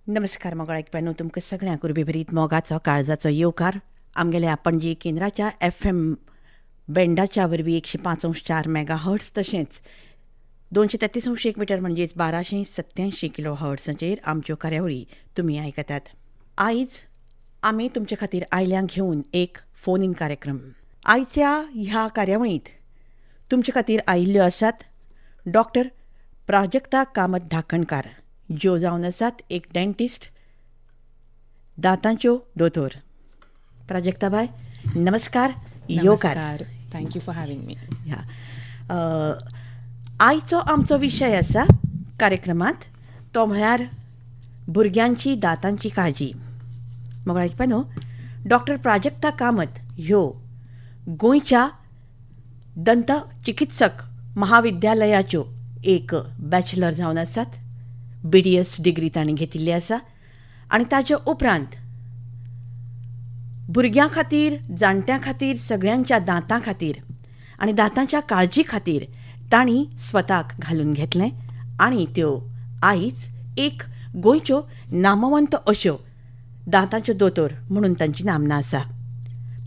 नमस्कार मोगाळ आयकप्यांनो, तुमकां सगळ्यांक उर्बेभरीत मोगाचो काळजाचो येवकार आमगेल्या पणजी केंद्राच्या एफ एम बँडाच्या वरवीं 105.4 मेगा हर्ट्स तशेंच 233.1 मिटर म्हणजेच 1287 किलो हर्ट्साचेर आमच्यो कार्यावळी तुमी आयकतात. आयज आमी तुमचे खातीर आयल्या घेवन एक फोन इन कार्यक्रम. आयच्या ह्या कार्यावळींत तुमचे खातीर आयिल्ल्यो आसात डॉक्टर प्राजक्ता कामत धाकणकार, ज्यो जावन आसात एक डेंटिस्ट, दांतांच्यो दोतोर. प्राजक्ताबाय, नमस्कार, येवकार. नमस्कार, thank you for having me. ह्या आयचो आमचो विशय आसा कार्यक्रमांत तो म्हळ्यार भुरग्यांची दातांची काळजी. मोगाळ आयकप्यांनो, डॉक्टर प्राजक्ता कामत ह्यो गोंयच्या दंत चिकित्सक महाविद्यालयाच्यो एक बॅचलर जावन आसात. बीडीएस डिग्री तांणी घेतिल्ली आसा आनी ताचे उपरांत भुरग्यां खातीर, जाणट्यां खातीर, सगळ्यांच्या दांतां खातीर आनी दांतांच्या काळजी खातीर तांणी स्वताक घालून घेतलें आनी त्यो आयज एक गोंयच्यो नामवंत अश्यो दांतांच्यो दोतोर म्हणून तांची नामना आसा.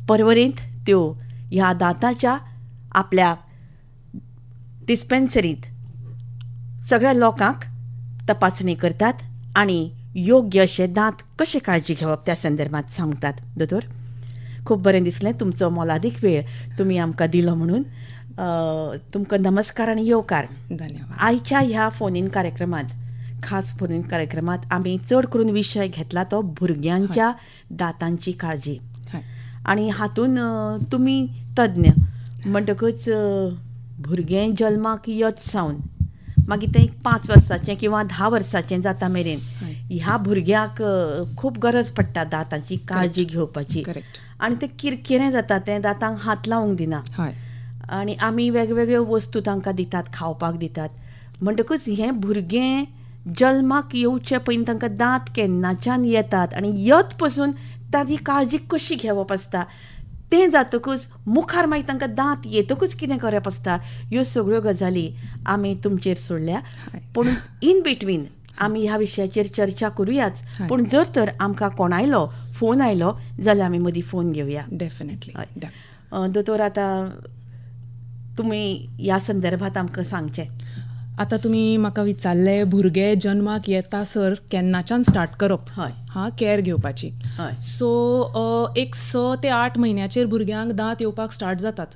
परवरेंत त्यो ह्या दांताच्या आपल्या डिस्पेन्सरींत सगळ्या लोकांक तपासणी करतात आनी योग्य अशे दांत कशे काळजी घेवप त्या संदर्भात सांगतात. दोतोर, खूब बरें दिसलें तुमचो मोलादीक वेळ तुमी आमकां दिलो म्हणून. तुमकां नमस्कार आनी येवकार. धन्यवाद. आयच्या ह्या फोन इन कार्यक्रमांत, खास फोन इन कार्यक्रमांत आमी चड करून विशय घेतला तो भुरग्यांच्या दातांची काळजी. आनी हातून तुमी तज्ञ म्हणटकच भुरगें जल्माक येत सावन मागीर तें 5 वर्साचें किंवा 10 वर्साचें जाता मेरेन ह्या भुरग्याक खूब गरज पडटा दातांची काळजी घेवपाची. आनी तें किरकिरें जाता, तें दातांक हात लावंक दिना आनी आमी वेगवेगळ्यो वस्तू तांकां दितात, खावपाक दितात. म्हणटकच हें भुरगें जल्माक येवचे पयलीं तांकां दांत केन्नाच्यान येतात आनी येत पसून ताची काळजी कशी घेवप आसता, तें जातकूच मुखार मागीर तांकां दांत येतकूच कितें करप आसता, ह्यो सगळ्यो गजाली आमी तुमचेर सोडल्या. पूण इन बिटवीन आमी ह्या विशयाचेर चर्चा करुयाच. पूण जर तर आमकां कोणायलो फोन आयलो जाल्यार आमी मदीं फोन घेवया. डेफिनेटली. दोतोर, आतां तुमी ह्या संदर्भात आमकां सांगचें. आतां तुमी म्हाका विचारलें, भुरगे जन्माक येता सर केन्नाच्यान स्टार्ट करप हा कॅर घेवपाची. सो एक 6 ते 8 म्हयन्याचेर भुरग्यांक दांत येवपाक स्टार्ट जातात.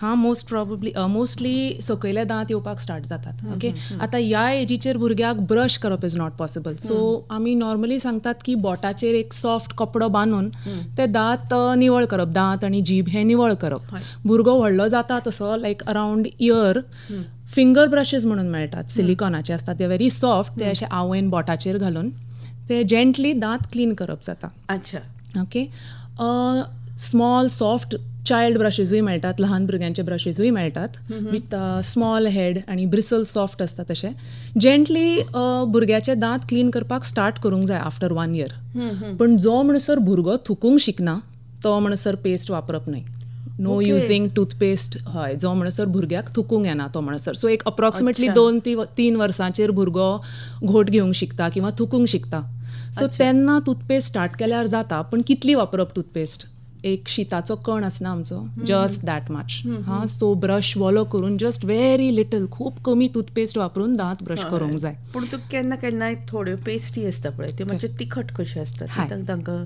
हा, मोस्ट प्रॉबेबली मोस्टली सकयले दांत येवपाक स्टार्ट जातात. ओके, आतां ह्या एजीचेर भुरग्याक ब्रश करप is not possible. सो आमी नॉर्मली सांगतात की बोटाचेर एक सॉफ्ट कपडो बांदून ते दांत निवळ करप, दांत आनी जीब हे निवळ करप. भुरगो व्हडलो जाता तसो like around year finger brushes म्हणून मेळटात, सिलिकॉनाचे आसतात, ते व्हेरी सॉफ्ट. ते अशे आवयन बोटाचेर घालून ते जेंटली दांत क्लीन करप जाता. ओके, स्मॉल सॉफ्ट चायल्ड ब्रशेजूय मेळटात, लहान भुरग्यांचे ब्रशेजूय मेळटात विथ स्मॉल हेड आनी ब्रिसल सॉफ्ट आसता. तशें जेंटली भुरग्याचे दांत क्लीन करपाक स्टार्ट करूंक जाय आफ्टर वन इयर. पण जो म्हणसर भुरगो थुकूंक शिकना तो म्हणसर पेस्ट वापरप न्हय. No using toothpaste. हय, जो म्हणसर भुरग्याक थुकूंक येना तो म्हणसर. सो एक अप्रॉक्सिमेटली 2 ते 3 वर्सांचेर भुरगो घोट घेवंक शिकता किंवा थुकूंक शिकता. सो तेन्ना टूथपेस्ट स्टार्ट केल्यार जाता. पण कितली वापरप टूथपेस्ट? एक शिताचो कण आसना आमचो, जस्ट that much. हा, सो ब्रश वोलो करून जस्ट व्हेरी लिटल, खूब कमी टूथपेस्ट वापरून दांत ब्रश करूंक जाय. पूण तूं केन्ना केन्नाय थोड्यो पेस्टी आसता पळय, त्यो मातश्यो तिखट कश्यो आसतात तांकां.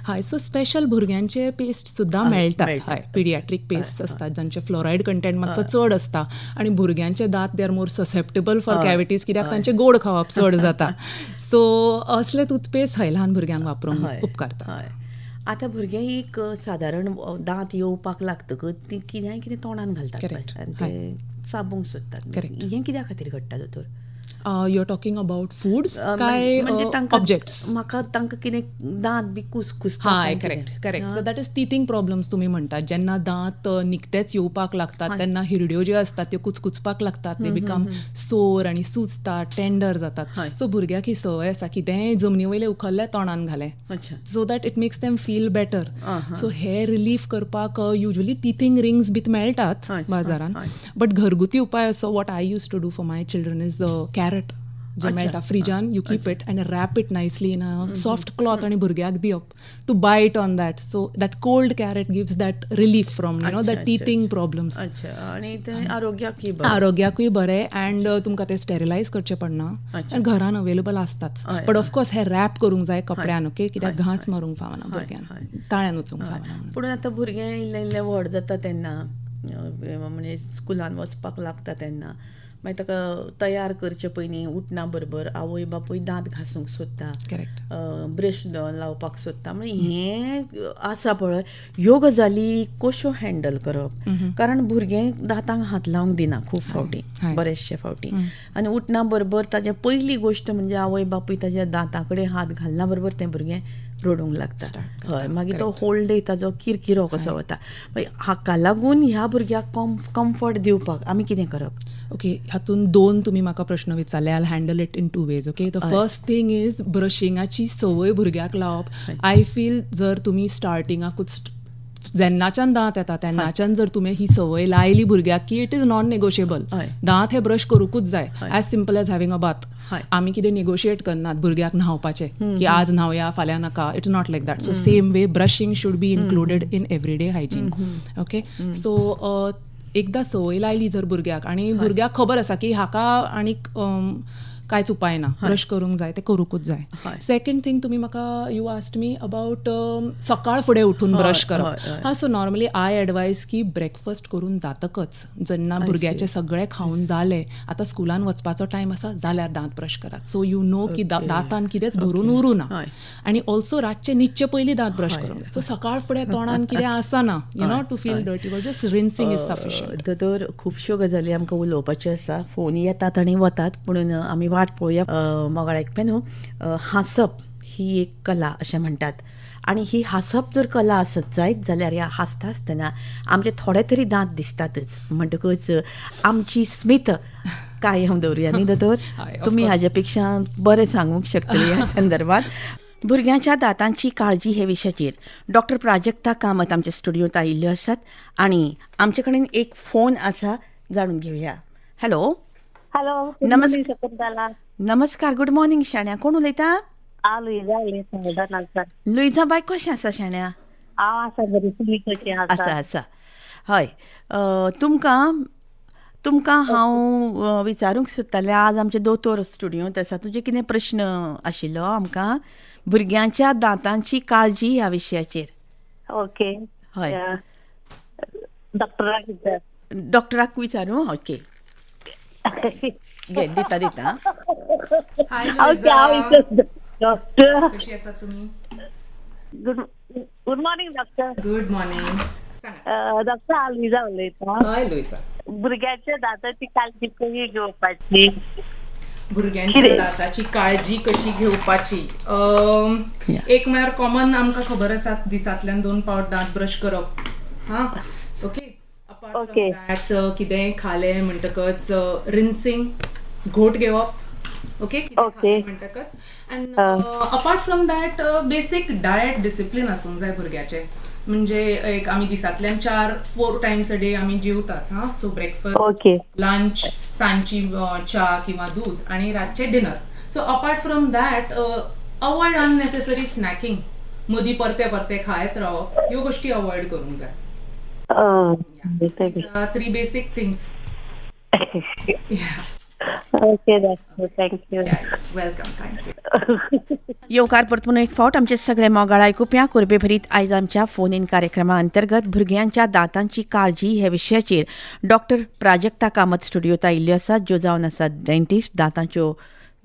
हय, सो स्पेशल भुरग्यांचे पेस्ट सुद्दां मेळटात. मेळटात. हय, पिडियाट्रीक पेस्ट आसतात जांचे फ्लोरायड कंटेंट मातसो चड आसता आनी भुरग्यांचे दांत they are more susceptible for cavities, कित्याक तांचे गोड खावप चड जाता. सो असले टूथपेस्ट हय ल्हान भुरग्यांक वापरूंक उपकारता. आतां भुरगें एक सादारण दांत येवपाक लागतकच ती कित्याय कितें तोंडान घालतात पळय आनी ते चाबूंक सोदतात. हें कित्या खातीर घडटा दोतोर? You are talking about foods काय म्हणजे तांकां ऑब्जेक्ट्स? म्हाका तांकां कितें दांत बी कुसकुसता काय कितें. Correct, so that is teething problems तुमी म्हणटात. जेन्ना दांत निकतेच येवपाक लागतात तेन्ना हिरड्यो ज्यो आसतात त्यो कुचकुचपाक लागतात, ते बिकम सोर आनी सुजतात, टेंडर जातात. सो भुरग्याक ही संवय आसा, कितेंय जमनी वयलें उखल्लें, तोंडान घालें, so that it makes them feel better. So hey relief करपाक युजली टिथींग रिंग्स बी मेळटात बाजारान. बट घरगुती उपाय असो, what I used to do for my children is carrot. जें मेळटा फ्रिजान, you keep it and wrap it nicely in a soft cloth आनी भुरग्याक दिवप to bite on that. So that cold carrot gives that relief from you know the teething problems. आनी तें आरोग्याकूय बरें and तुमकां तें स्टेरिलायज करचें पडना आनी घरान अवेलेबल आसताच. बट ऑफकोर्स हें रॅप करूंक जाय कपड्यान, ओके, कित्याक घांस मारूंक फावना भुरग्यान, ताळ्यान वचूंक फावना. पूण आतां भुरगें इल्लें इल्लें व्हड जाता तेन्ना, म्हणजे स्कुलान वचपाक लागता तेन्ना मागीर ताका तयार करचे पयलीं उठना बरोबर आवय बापूय दांत घासूंक सोदता, ब्रश लावपाक सोदता. म्हणजे हें आसा पळय, ह्यो गजाली कश्यो हँडल करप, कारण भुरगें दांतांक हात लावंक दिना खूब फावटी, बरेचशे फावटी. आनी उठना बरोबर ताजें पयली गोश्ट म्हणजे आवय बापूय ताज्या दांतां कडेन हात घालना बरोबर तें भुरगें रडूंक लागता. हय, मागीर तो होल डे ताजो किरकिरो कसो वता. हाका लागून ह्या भुरग्याक कम्फर्ट दिवपाक आमी कितें करप? ओके, हातून दोन तुमी म्हाका प्रश्न विचारले. I handle it in two ways. Okay, the first thing is ब्रशिंगाची संवय भुरग्याक लावप. I feel जर तुमी स्टार्टिंगाकूच जेन्नाच्यान दांत येता तेन्नाच्यान जर तुमी ही संवय लायली भुरग्याक की it is non negotiable, दांत हे ब्रश करूंकूच जाय, as simple as having a bath. आमी कितें नेगोशिएट करनात भुरग्याक न्हांवपाचें की आज न्हावया फाल्यां नाका, it's not like that. So same way brushing should be included in everyday hygiene. Okay, so एकदां संवय लायली जर भुरग्याक आनी भुरग्याक खबर आसा की हाका आनीक कांयच उपाय ना, ब्रश करूंक जाय, तें करूंकूच जाय. सेकंड थिंग, तुमी म्हाका you asked me about सकाळ फुडें उठून ब्रश करप. हां, सो नॉर्मली I advice की ब्रेकफास्ट करून जातकच जेन्ना भुरग्याचें सगळें खावन जालें, आतां स्कुलान वचपाचो टायम आसा जाल्यार दांत ब्रश करात. सो you know की दांतान कितेंच भरून उरूं ना. आनी ऑल्सो रातचें न्हिदचे पयलीं दांत ब्रश करूंक जाय. सो सकाळ फुडें तोंडान कितें आसना, you know, to feel dirty, but just rinsing is sufficient. दोतोर, खुबश्यो गजाली आमकां उलोवपाच्यो आसा, फोन येतात आनी वतात, पूण आमी वाट पळोवया. मोगाळ आयकप्यानो, हांसप ही एक कला अशें म्हणटात, आनी ही हांसप जर कला आसत जायत जाल्यार ह्या हांसता आसतना आमचे थोडे तरी दांत दिसतातच. म्हणटकच आमची स्मित कायम दवरुया न्ही दोतोर? तुमी हाज्या पेक्षा बरें सांगूंक शकतली ह्या संदर्भात. भुरग्यांच्या दातांची काळजी हे विशयाचेर डॉक्टर प्राजक्ता कामत आमच्या स्टुडियोंत आयिल्ल्यो आसात आनी आमचे कडेन एक फोन आसा, जाणून घेवया. हॅलो. हॅलो, नमस्कार. नमस्कार, गुड मॉर्निंग शाण्या. कोण उलयता? लुईजा. लुईजा बाय, कशें आसा शाण्या? हांव आसा बरी, तुमी कशी आसा? आसा. हय, तुमकां हांव विचारूंक सोदतालें, आज आमचे दोतोर स्टुडियोंत आसा, तुजे कितें प्रश्न आशिल्लो आमकां भुरग्यांच्या दातांची काळजी ह्या विशयाचेर? ओके, हय, डॉक्टराक विचार. डॉक्टराक विचारूं? ओके, घे, दिता दिता. डॉक्टर, कशी आसा तुमी? Good morning doctor. Good morning. Doctor, हांव लुईजा उलयतां. हय लुईजा, भुरग्यांच्या दाताची काळजी कशी घेवपाची? भुरग्यांच्या दाताची काळजी कशी घेवपाची? एक म्हळ्यार कॉमन आमकां खबर आसा, दिसांतल्यान 2 पावट दांत ब्रश करप. हां, ओके. अपार्ट फ्रॉम that, कितेंय खालें म्हणटकच रिन्सिंग, घोट घेवप. ओके, म्हणटकच. And apart from that basic diet discipline आसूंक जाय भुरग्याचें. म्हणजे एक आमी दिसांतल्यान 4 टायम्स अ डे आमी जेवतात. हां, सो ब्रेकफास्ट, लंच, सांजची च्या किंवा दूद आनी रातचें dinner. So apart from that avoid unnecessary snacking, मदीं परते परते खायत रावप, ह्यो गोश्टी अवॉयड करूंक जाय. 3 basic things. Okay doctor, thank you. Welcome, thank you. येवकार परतून एक फावट आमचे सगळे मोगाळ आयकुप्या कुरबेभरीत आयज आमच्या फोन इन कार्यक्रमा अंतर्गत भुरग्यांच्या दातांची काळजी ह्या विशयाचेर डॉक्टर प्राजक्ता कामत स्टुडियोत आयिल्ल्यो आसात, ज्यो जावन आसात डेंटिस्ट, दातांच्यो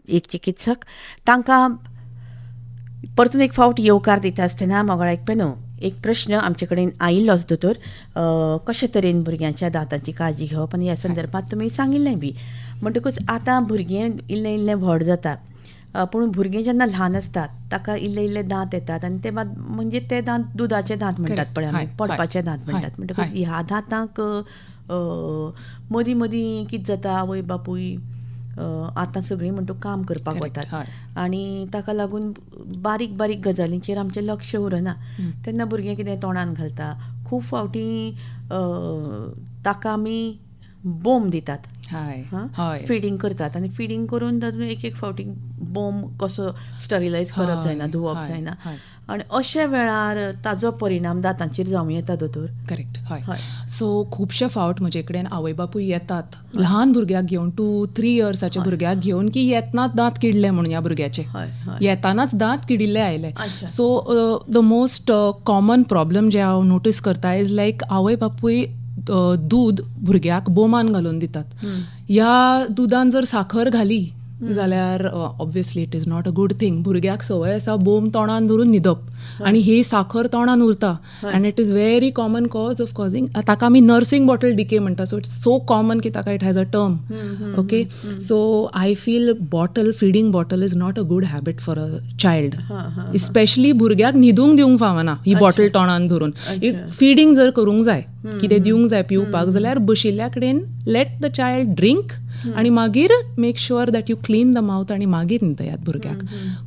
एक चिकित्सक. तांकां परतून एक फावट येवकार दिता आसतना मोगाळ आयकुप्यानो, एक प्रश्न आमचे कडेन आयिल्लोच दोतोर, कशे तरेन भुरग्यांच्या दातांची काळजी घेवप आनी ह्या संदर्भात तुमी सांगिल्लें बी. म्हणटकूच आतां भुरगें इल्लें इल्लें व्हड जाता, पूण भुरगें जेन्ना ल्हान आसतात ताका इल्ले इल्ले दांत येतात आनी ते म्हणजे ते दांत दुदाचे दांत म्हणटात पळय आमी, पडपाचे दांत म्हणटात. म्हणटकूच ह्या दांतांक मदीं मदीं कितें जाता, आवय बापूय आतां सगळीं म्हणटा काम करपाक वतात आनी ताका लागून बारीक बारीक गजालींचेर आमचें लक्ष उरना, तेन्ना भुरगें कितें तोंडान घालता. खूब फावटी ताका आमी बोम दितात, फिडींग करतात आनी फिडींग करून तातूंत एक एक फावटी बोम कसो स्टरिलायज करप जायना, धुवप जायना आनी अशे वेळार ताजो परिणाम दातांचेर जावं येता दोतोर. करेक्ट. हय. सो खुबशे फावट म्हजे कडेन आवय बापूय येतात ल्हान भुरग्याक घेवन, 2-3 इयर्साच्या भुरग्याक घेवन, की येतनाच दांत किडले म्हणून, ह्या भुरग्याचे येतानाच दांत किडिल्ले आयले. So the most common problem जे हांव नोटीस करता is लायक आवय बापूय दूद भुरग्याक बोमान घालून दितात. ह्या दुदान जर साखर घाली जाल्यार obviously it is not a good thing. भुरग्याक संवय आसा बोम तोंडान धरून न्हिदप आनी ही साखर तोंडान उरता आनी it is very common cause of causing, ताका आमी नर्सिंग बॉटल डिके म्हणटा. सो it's so common की ताका it has a term. Okay, so I feel bottle feeding bottle is not a good habit for a child. Especially भुरग्याक न्हिदूंक दिवंक फावना ही bottle तोंडान धरून. फिडींग जर करूंक जाय, कितें दिवंक जाय पिवपाक जाल्यार बशिल्ल्या कडेन let the child drink आनी मागीर make sure that you clean the mouth आनी मागीर न्हिदयात भुरग्याक.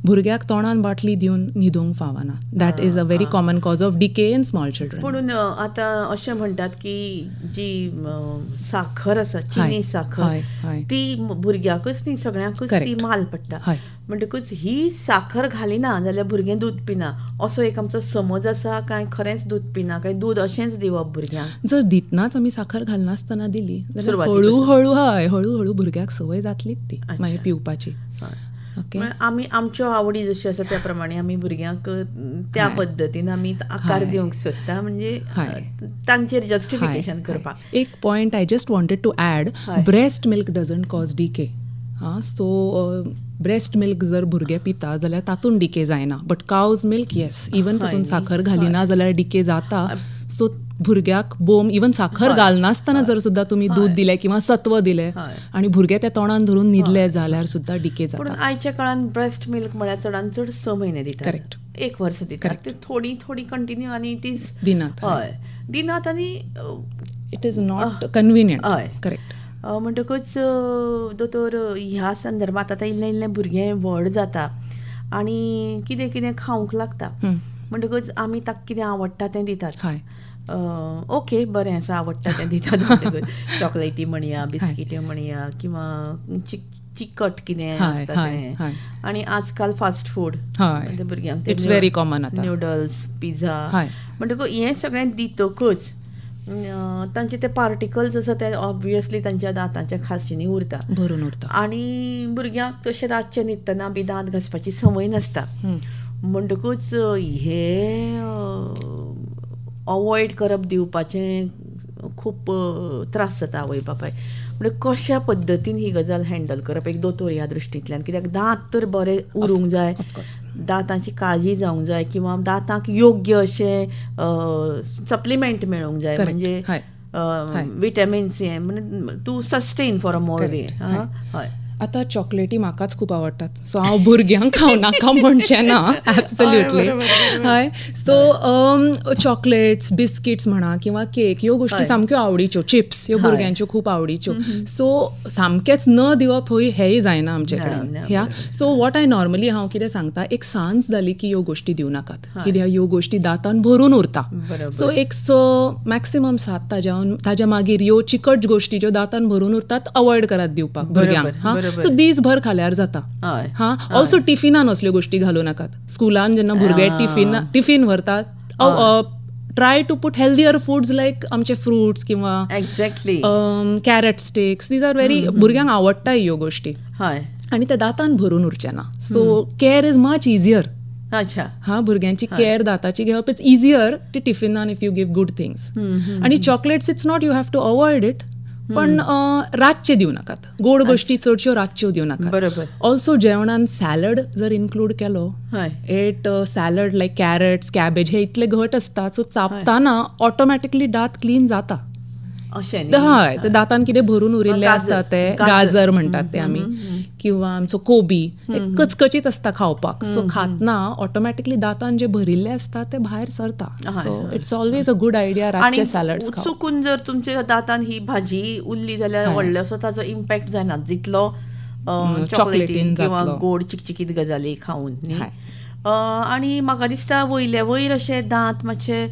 भुरग्याक तोंडान बाटली दिवन न्हिदूंक फावना. That is a very common cause of decay in small children. पूण आतां अशें म्हणटात की जी साखर आसा, चिनी साखर, ती भुरग्याकच न्ही सगळ्यांकच ती माल पडटा. म्हणटकूच ही साखर घालिना जाल्यार भुरगें दूद पिना असो एक आमचो समज आसा. काय खरेंच दूद पिना काय दूद अशेंच दिवप भुरग्यांक? जर दितनाच आमी साखर घालनासतना दिली जाल्यार हळूहळू, हय, हळूहळू भुरग्याक संवय जातलीच ती मागीर पिवपाची. ओके, आमी आमच्यो आवडी जश्यो आसा त्या प्रमाणे आमी भुरग्यांक त्या पद्दतीन आमी आकार दिवंक सोदता, म्हणजे तांचेर जस्टिफिकेशन करपाक. एक point I just wanted to add, breast milk doesn't cause decay. हां, सो ब्रेस्ट मिल्क जर भुरगे पिता जाल्यार तातूंत डिके जायना, but cow's milk yes, even तातूंत साखर घालिना जाल्यार डिके जाता. सो भुरग्याक बोम इवन साखर घालनासतना जर सुद्दां तुमी दूद दिलें किंवा सत्व दिलें आनी भुरगे ते तोंडान धरून न्हिदले जाल्यार सुद्दां डिके जाता. पूण आयच्या काळान ब्रेस्ट मिल्क म्हळ्यार चडान चड 6 म्हयने दितात. करेक्ट. 1 वर्स दितात, थोडी थोडी कंटिन्यू आनी तीच दिनात. हय, दिनात आनी it is not convenient. हय, करेक्ट. म्हणटकूच दोतोर ह्या संदर्भात आतां इल्लें इल्लें भुरगें व्हड जाता आनी कितें कितें खावंक लागता, म्हणटकूच आमी ताका कितें आवडटा तें दितात. ओके, बरें आसा, आवडटा तें दितात. म्हणटकूच चॉकलेटी म्हणया, बिस्किट्यो म्हणया, किंवां चिकट कितें आसता तें. आनी आजकाल फास्ट फूड भुरग्यांक it's very common, noodles, pizza, म्हणटकूच हें सगळें दितकूच तांचे ते पार्टिकल्स आसा ते ऑब्वियसली तांच्या दांतांच्या खांचींनी उरता, भरून उरता. आनी भुरग्यांक तशें रातचें न्हिदतना बी दांत घांसपाची संवय नासता, म्हणटकूच हे अवॉयड करप दिवपाचें खूब त्रास जाता आवय बापाय. म्हणजे कशा पद्दतीन ही गजाल हँडल करप एक दोतोर ह्या दृश्टींतल्यान, कित्याक दांत तर बरे उरूंक जाय, दांतांची काळजी जावंक जाय, किंवा दांतांक योग्य अशें सप्लिमेंट मेळूंक जाय, म्हणजे विटॅमिन सी, म्हणजे to sustain for a more day. हय, आतां चॉकलेटी म्हाकाच खूब आवडटात, सो हांव भुरग्यांक खावनाका म्हणचें ना, एब्सोल्युटली. हय, सो चॉकलेट्स, बिस्किट्स म्हणा किंवा केक, ह्यो गोश्टी सामक्यो आवडीच्यो, चिप्स ह्यो भुरग्यांच्यो खूब आवडीच्यो. सो सामकेंच न दिवप हय हेंय जायना आमचे कडेन. ह्या सो what I normally हांव कितें सांगता, एक सांज जाली की ह्यो गोश्टी दिवं नाकात, कित्याक ह्यो गोश्टी दांतान भरून उरता. सो एक 6 मॅक्सिमम 7 ताज्या मागीर ह्यो चिकट गोश्टी ज्यो दांतान भरून उरतात अवॉयड करात दिवपाक भुरग्यांक. हां, सो दीसभर खाल्यार जाता. हां, ऑल्सो टिफिनान असल्यो गोश्टी घालूं नाकात. स्कुलान जेन्ना भुरगे टिफीन व्हरतात, try to put healthier foods like आमचे फ्रुट्स किंवा exactly carrot sticks, these are very भुरग्यांक आवडटा ह्यो गोश्टी आनी ते दांतान भरून उरचे ना. So care is much easier. अच्छा, हां, भुरग्यांची केअर दाताची घेवप it's easier ती टिफिनान if you give good things. आनी chocolates it's not you have to avoid it, पण रातचे दिवं नाकात, गोड गोश्टी चडश्यो रातच्यो दिवं नाकात. बरोबर. ऑल्सो जेवणान सॅलड जर इन्क्लूड केलो, it salad like carrots, cabbage हे इतले घट आसता, सो चापताना ऑटोमॅटिकली दांत क्लीन जाता. अशें हय, ते दांतान कितें भरून उरिल्लें आसता ते गाजर म्हणटात ते आमी, किंवा आमचो कोबी कचकचीत आसता खावपाक, सो खातना ऑटोमॅटिकली दांतान जे भरिल्ले आसता ते भायर सरता. So it's always a good idea रातचे सॅलड्स खावप. चुकून जर तुमच्या दांतान ही भाजी उरली जाल्यार व्हडलोसो ताजो इम्पॅक्ट जायना जितलो चॉकलेटीन किंवा गोड चिकचिकीत गजाली खावन. आनी म्हाका दिसता वयले वयर अशे दांत मातशे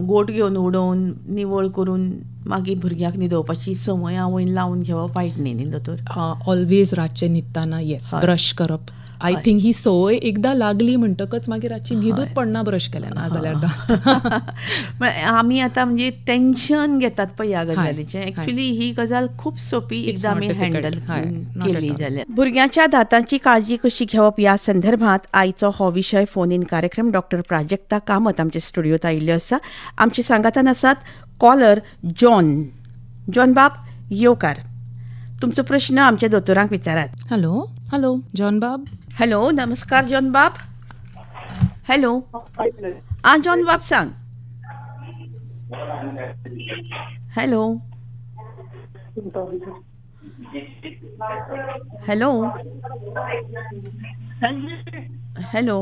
गोट घेवन उडोवन निवळ करून मागीर भुरग्याक न्हिदोवपाची संवय आवयन लावन घेवप वायट न्ही न्ही दोतोर? ऑलवेज रातचें न्हिदतना येस ब्रश करप. I think ही संवय एकदां लागली म्हणटकच मागीर रातची न्हिदूच पडना ब्रश केलें ना जाल्यार. आमी आतां म्हणजे टेन्शन घेतात पळय ह्या गजालीचें. एक्चुली ही गजाल खूब सोंपी, एकदां आमी हँडल केली जाल्यार. भुरग्यांच्या दातांची काळजी कशी घेवप ह्या संदर्भात आयचो हो विशय फोन इन कार्यक्रम. डॉक्टर प्राजक्ता कामत आमच्या स्टुडियोत आयिल्ल्यो आसा. आमचे सांगातान आसात कॉलर जॉन. जॉन बाब, येवकार. तुमचो प्रश्न आमच्या दोतोरांक विचारात. हॅलो हॅलो जॉन बाब. हॅलो, नमस्कार जॉन बाब. हॅलो, आं जॉन बाब सांग. हॅलो हॅलो हॅलो,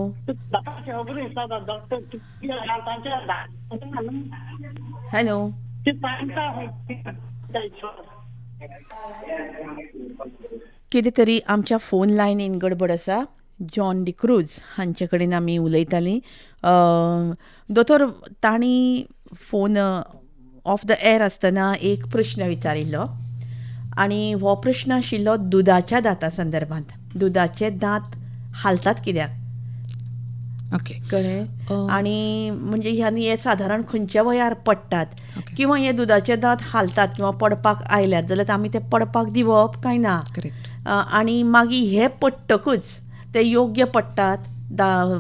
हॅलो, कितें तरी आमच्या फोन लायनीन गडबड आसा. जॉन डिक्रूज हांचे कडेन आमी उलयतालीं. दोतोर, तांणी फोन ऑफ the air आसतना एक प्रश्न विचारिल्लो आनी हो प्रश्न आशिल्लो दुदाच्या दाता संदर्भात. दुदाचे दांत हालतात कित्याक? ओके, कळ्ळें? आनी म्हणजे ह्यानी हे सादारण खंयच्या वयार पडटात किंवा हे दुदाचे दांत हालतात किंवा पडपाक आयल्यात जाल्यार आमी ते पडपाक दिवप काय ना? आनी मागीर हे पडटकूच ते योग्य पडटात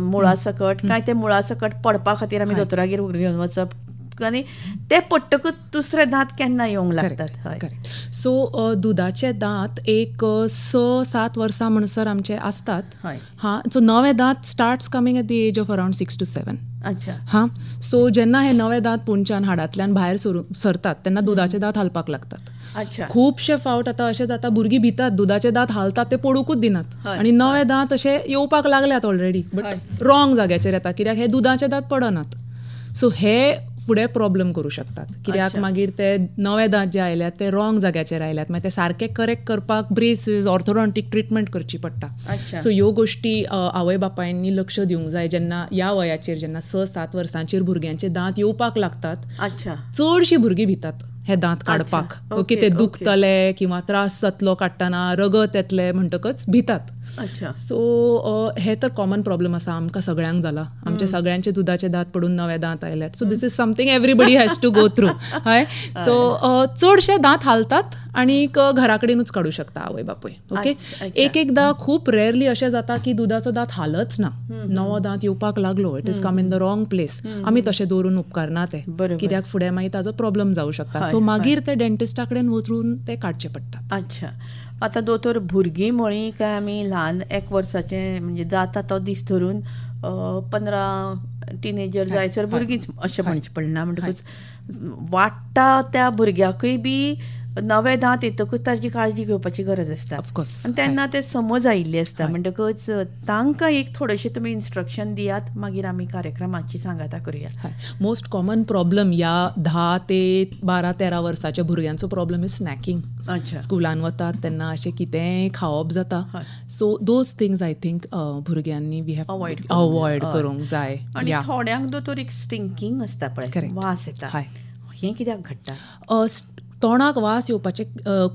मुळा सकट काय ते मुळा सकट पडपा खातीर आमी दोतोरागेर घेवन वचप आनी ते पडटकूच दुसरे दांत केन्ना येवंक लागतात? करेक्ट. सो दुदाचे दांत एक 6-7 वर्सां म्हणसर आमचे आसतात. हां, सो नवे दांत starts coming at the age of around 6 to 7. अच्छा. हां, सो जेन्ना हे नवे दांत पुणच्यान हाडांतल्यान भायर सरतात तेन्ना दुदाचे दांत हालपाक लागतात. अच्छा. खुबशे फावट आतां अशें जाता, भुरगीं भितात, दुदाचे दांत हालतात ते पडुकूच दिनात आनी नवे दांत अशे येवपाक लागल्यात ऑलरेडी, बट रॉंग जाग्याचेर येता कित्याक हे दुदाचे दांत पडनात. सो हे फुडें प्रॉब्लम करूं शकतात कित्याक मागीर ते नवे दांत जे आयल्यात ते रॉंग जाग्याचेर आयल्यात, मागीर ते सारके करेक्ट करपाक ब्रेसीस, ऑर्थोडॉन्टीक ट्रिटमेंट करची पडटा. सो ह्यो गोश्टी आवय बापायंनी लक्ष दिवंक जाय जेन्ना ह्या वयाचेर, जेन्ना 6-7 वर्सांचेर भुरग्यांचे दांत येवपाक लागतात. चडशीं भुरगीं भितात हे दांत काडपाक. ओके, ते दुखतले किंवा त्रास जातलो काडटना, रगत येतलें म्हणटकच भितात. सो हे तर कॉमन प्रॉब्लम आसा, आमकां सगळ्यांक जाला. आमच्या सगळ्यांचे दुदाचे दांत पडून नवे दांत आयल्यात. So this is something everybody has to go through. हय, सो चडशे दांत हालतात आनी घरा कडेनूच काडूं शकता आवय बापूय. ओके, एक एकदां खूब रेरली अशें जाता की दुदाचो दांत हालच ना, नवो दांत येवपाक लागलो, it is come in the wrong place. आमी तशें दवरून उपकारना ते, कित्याक फुडें मागीर ताजो प्रॉब्लम जावं शकता. सो मागीर ते डेंटिस्टा कडेन वचून ते काडचे पडटात. अच्छा. आतां दोतोर, भुरगीं म्हळीं काय आमी ल्हान 1 वर्साचें म्हणजे जाता तो दीस धरून 15 टिनेजर जायसर भुरगींच अशें म्हणचें पडना. म्हणटकूच वाडटा त्या भुरग्याकूय बी नवे दांत येतकूच ताजी काळजी घेवपाची गरज आसता. आनी तेन्ना ते समज आयिल्ली आसता. म्हणटकच तांकां एक थोडेशें तुमी इन्स्ट्रक्शन दियात, मागीर आमी कार्यक्रमाची सांगाता करुया. मोस्ट कॉमन प्रॉब्लम ह्या 10 ते 12-13 वर्साच्या भुरग्यांचो प्रॉब्लम is snacking. स्कुलान वतात तेन्ना अशें कितेंय खावप जाता. So those things I think भुरग्यांनी we have avoid करूंक जाय. आनी थोड्यांक दोतोर एक स्टिंकींग आसता पळय, वास येता, हें कित्याक घडटा? तोंडाक वास येवपाचे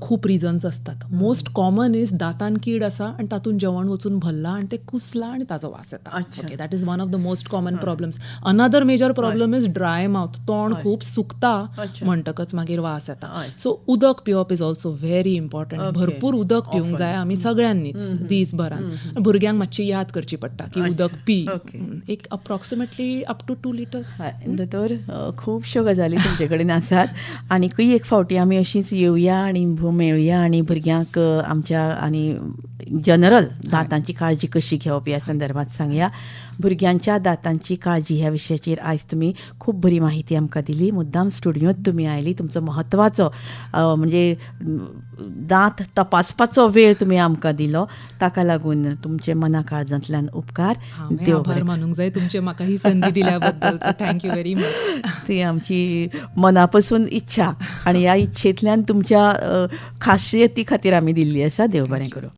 खूब रिजन्स आसतात. मोस्ट कॉमन is दांतान कीड आसा आनी तातूंत जेवण वचून भरलां आनी तें कुसलां आनी ताजो वास येता. Okay, that is one of the most common problems. Another major problem is dry mouth. तोंड खूब सुकता म्हणटकच मागीर वास येता. सो उदक पिवप is also very important. भरपूर उदक पिवंक जाय आमी सगळ्यांनीच दीसभरान. भुरग्यांक मातशी याद करची पडटा की उदक पी, एक अप्रॉक्सिमेटली अप टू 2 लिटर्स. दोतोर, खुबश्यो गजाली तुमचे कडेन आसात आनीकूय एक फावटी आमी अशींच येवया आनी मेळुया आनी भुरग्यांक आमच्या आनी जनरल दातांची काळजी कशी घेवप ह्या संदर्भात सांगया. भुरग्यांच्या दातांची काळजी ह्या विशयाचेर आयज तुमी खूब बरी माहिती आमकां दिली. मुद्दाम स्टुडियोंत तुमी आयली, तुमचो म्हत्वाचो म्हणजे दांत तपासपाचो वेळ तुमी आमकां दिलो, ताका लागून तुमचे मना काळजांतल्यान उपकार. देव आभार मानूंक जाय तुमचे, म्हाका ही संदी दिल्या बद्दल. Thank you very much. ती आमची मना पसून इच्छा आनी ह्या इच्छेंतल्यान तुमच्या खासियती खातीर आमी दिल्ली आसा. देव बरें करूं.